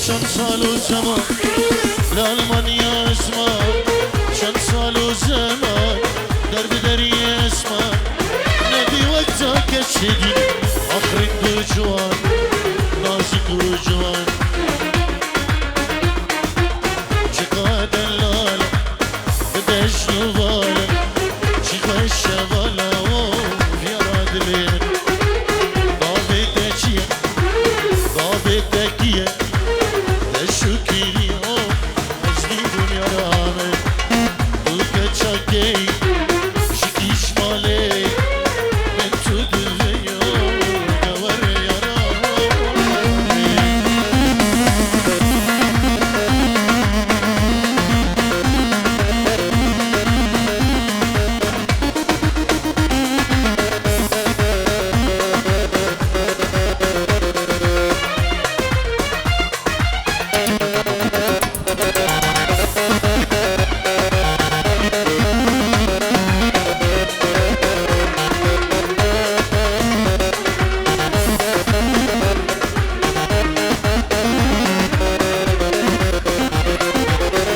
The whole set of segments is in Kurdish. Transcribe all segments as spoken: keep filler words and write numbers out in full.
Çend sal û zeman li Almanya ezman, çend sal û zeman der bi deriyê esman, nedî wek ta keçê dî, ax rind û ciwan, nazik û ciwan. Çiqa delal e, bi bejn û bal e, çi xweş e vala û viyara dilê min. Bavê te çi ye? Bavê te kî ye? Te şikirî o, ez dî dinyara me. Tu keçakê, şikîş malê, min tu divê yo, de were yara me.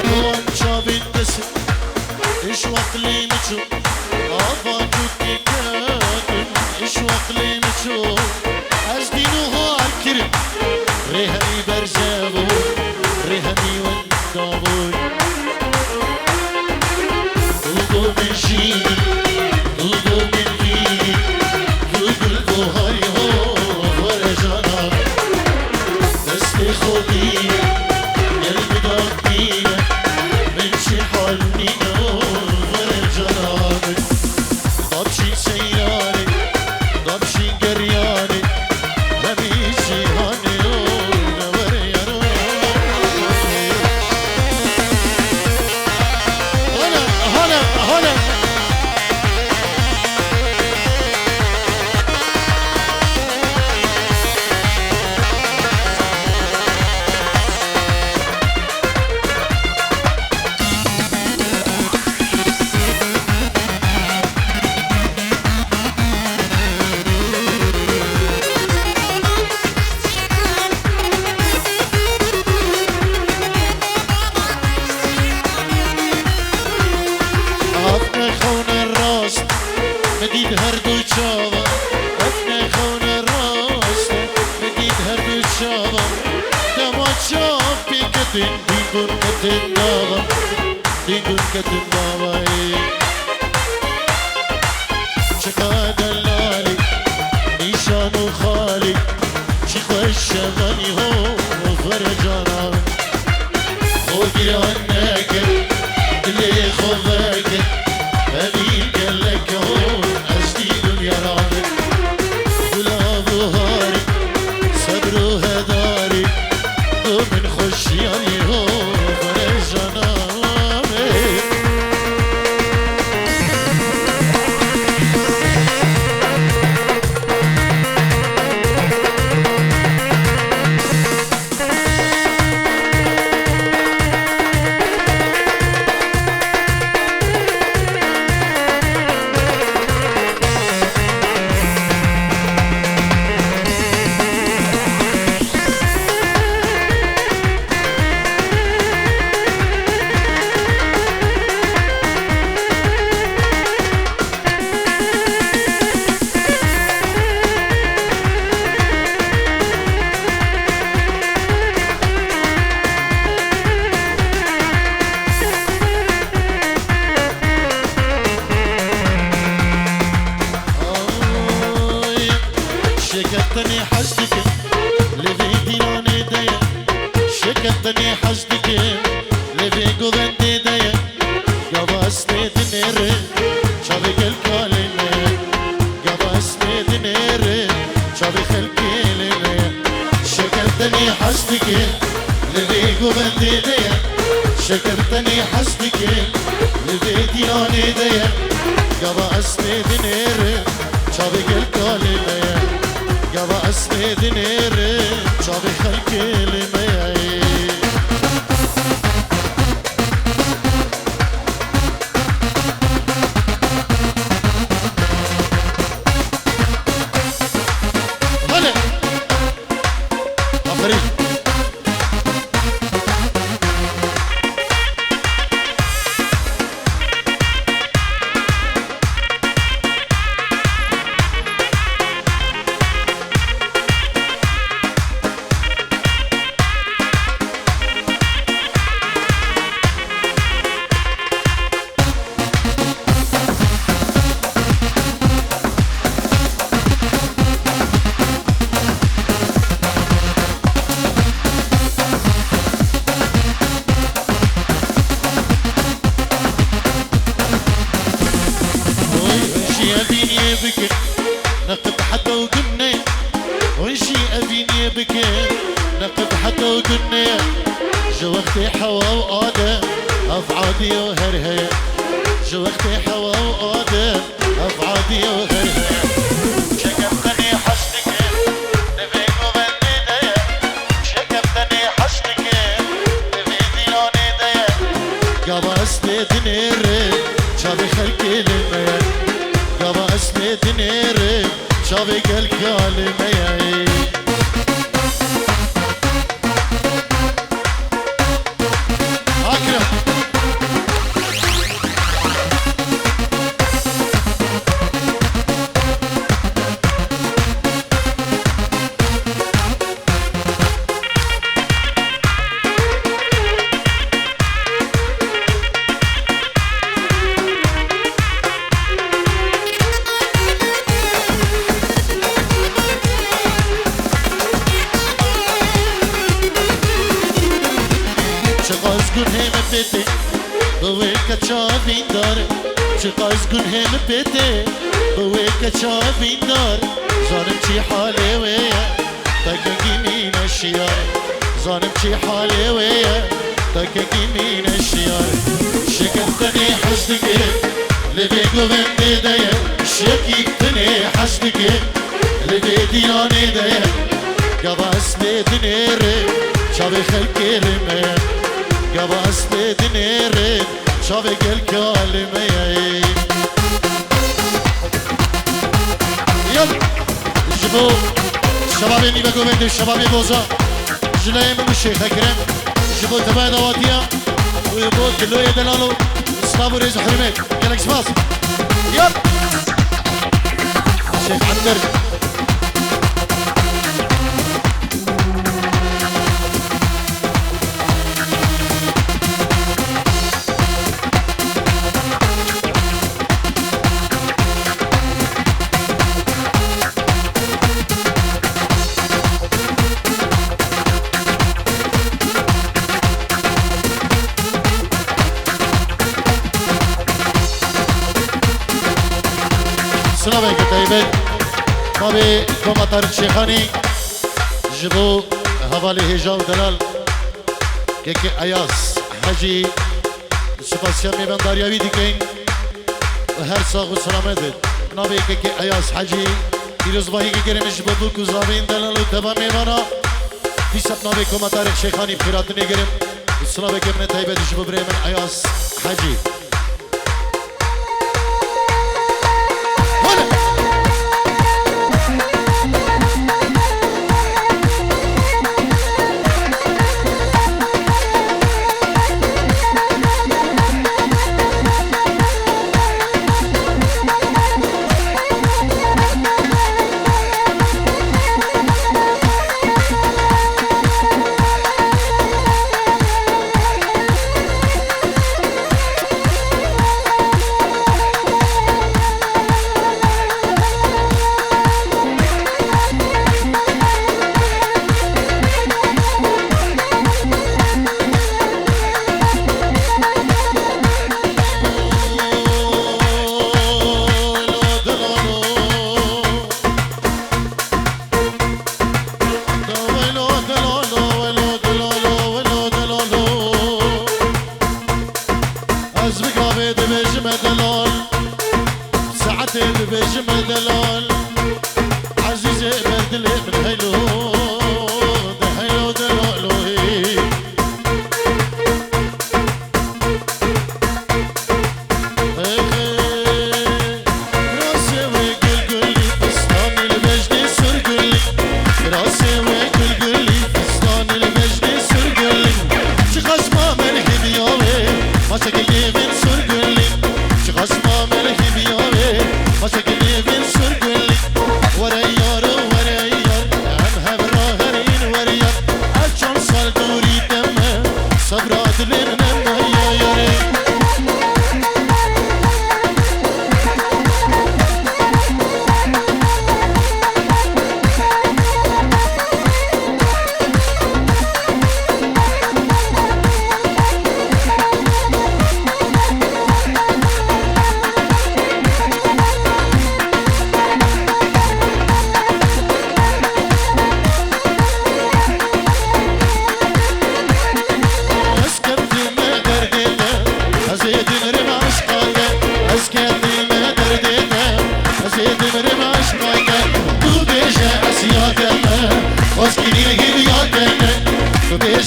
Wan çavên dest Îş wexlê min çû, ava çûkê ketim. Îş wexlê min çû, ez dîn û har kirim. Rê hemî berze bû, rê hemî winda bû. Tu do min jî, tu do min vî, tu gul buharî ho, were cana min. Destê xwe dî, gel bi daxtî me, min çi hal nîne o, were cana min. Dabşîn seyranê, dabşîn geryanê, hemî cîhanê o, ne were yaro. Hole, hole, hole. Ev ne xewne rast, min dît her du çavan. Ev ne xewne rast, min dît her du çavan. Dema çav pê ketin, dîn gur ketin davan. Dîn gur ketin davan. Çiqa delalî, nîşan û xalî, çi xweş şevanî ho, were cana min. Xwe giran neke, dilê xwe veke, evîn gelek ho, ez dî dinyara min. Gula buharî, sebr û hedarî, tu min xweşiyarî ho, were cana min. Ay, şeker tenê hez dikim, lê vê dîlanê de ye. Şeker tenê hez dikim, lê vê govendê de ye. Gava ez tê dinêrim, çavê gel kalê me. Gava ez tê dinêrim, çavê xelkê lê me. Şeker tenê hez dike, li vê govendê de ye. Şeker tenê hez dike, li vê dîlanê de ye. Gava ez tê dinêrim, çavê gel kalê me ye. Gava ez tê dinêrim, çavê xelkê lê me ye. Hale! Aferîn! Dike neqib heta gunê ji wextê Hewa û Adem ev adî û her heye. Ji wextê Hewa û Adem ev adî û her heye. Çekem tenê heş dike, di vê govendê de ye. Çekem tenê heş dike, di vê dîlanê de ye. Gava ez lê dinêrim, çavê xelkê li me ye. Gava ez lê dinêrim, çavê gel kalê me ye. Akira. Çiqas gunhê min pê tê, bi wê keça vîndar. Çiqas gunhê min pê tê, bi wê keça vîndar. Zanim çi halê wê ye, te kengî mîne şiyar. Zanim çi halê wê ye, te kengî mîne şiyar. Şekem tenê hez dike, li vê govendê de ye. Şekî tenê hez dike, li vê dîlanê de ye. Gava ez lê dinêrim, çavê xelkê li me ye. Gava ez lê dinêrim, çavê gel kalê me ye. Yap! Ji bo şebabê Nîve Govendê, şebabê Boza, ji leyê min û Şêxe Kerem, ji bo tevaya dawatiya û bo Diloyê Delalo, silav û rêz û hurmet. Gelek spas. Yap! Şêx Hemdir. Silaveke taybet. Navê Koma Tarîk Şêxanî ji bo hevalê hêja û delal Kekê Eyas Hecî, spasiya mêvendariya wî dikin û her sax û selamet bit. Navê Kekê Eyas Hecî, pîrozbahî gerim ji bo bûk û zavên delal û teva mêvana. Dîsa navê Koma Tarîk Şêxanî pêratinê gerim û silaveke min taybet ji bo birê min Eyas Hecî.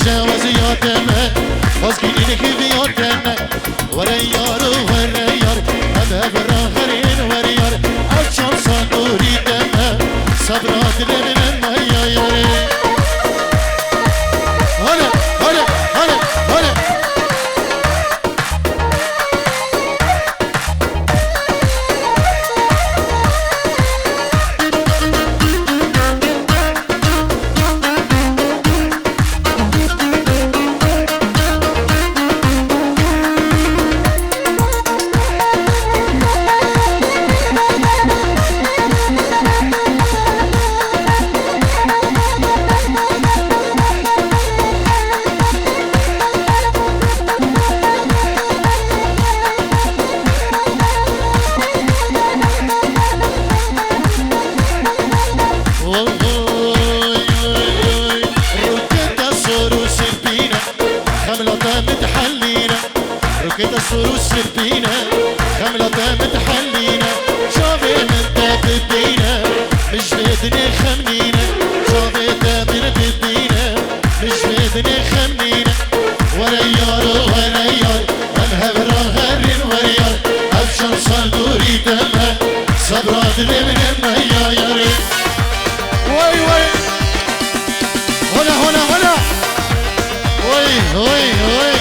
Cewaz ya deme, vazgeçin heviyateme. Were yar, were yar, em hev ra herên were yar. Ev çand sal dorî deme, sebra dilê min em maya yarê. Hale, hale, hale, hale. Oy, oy, oy, oy. Roketa sor û sirpîne, xemlata min dihelîne. Roketa sor û sirpîne, xemlata min dihelîne. Çavê min te bibîne, min ji vê dinê xem nîne. Çavê te min bibîne, min ji vê dinê xem nîne. Were yar, were yar, em hev ra herîn were yar. Ev çend sal dorî te me, sebra dilê min em me ya yarê. Way, way. Hola, hola, hola. Way, way, way.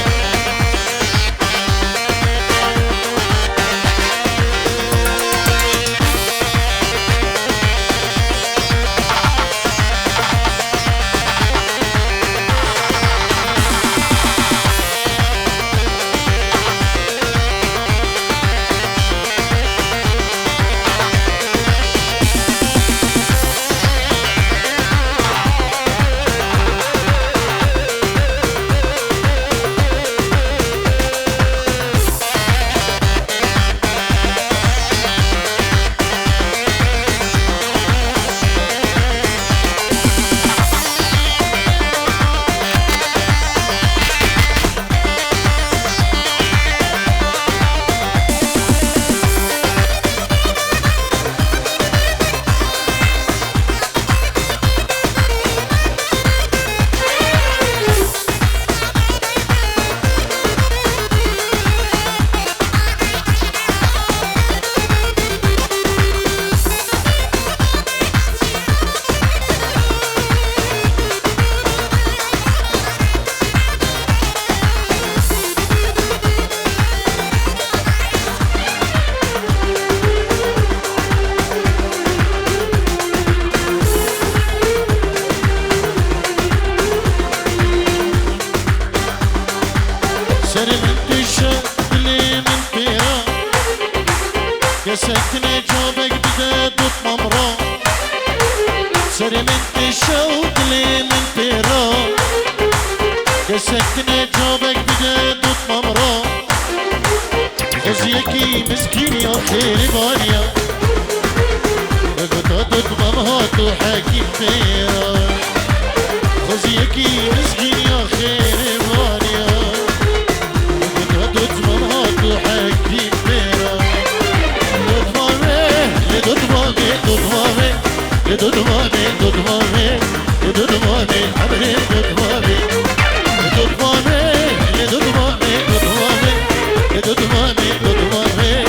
Serê min têşe, dilê min pêra. Kesek tine cavek bide dotma min ra. Serê min têşe û dilê min pêra. Kesek tine cavek bide dotma min ra. Xweziyekî mizgîn ya xêrî vaniya. Bi guta dotma min hat û hekîm pêra. Xweziyekî mizgîn ya xêrê vaniya. Bi guta dotma min hat û hekîm pêra. Dotma min, lê dotma min, dotma min, lê dotma min, dotma min, lê dotma min, emrê dotma min. Dotma min, lê dotma min, dotma min, lê dotma min, dotma min.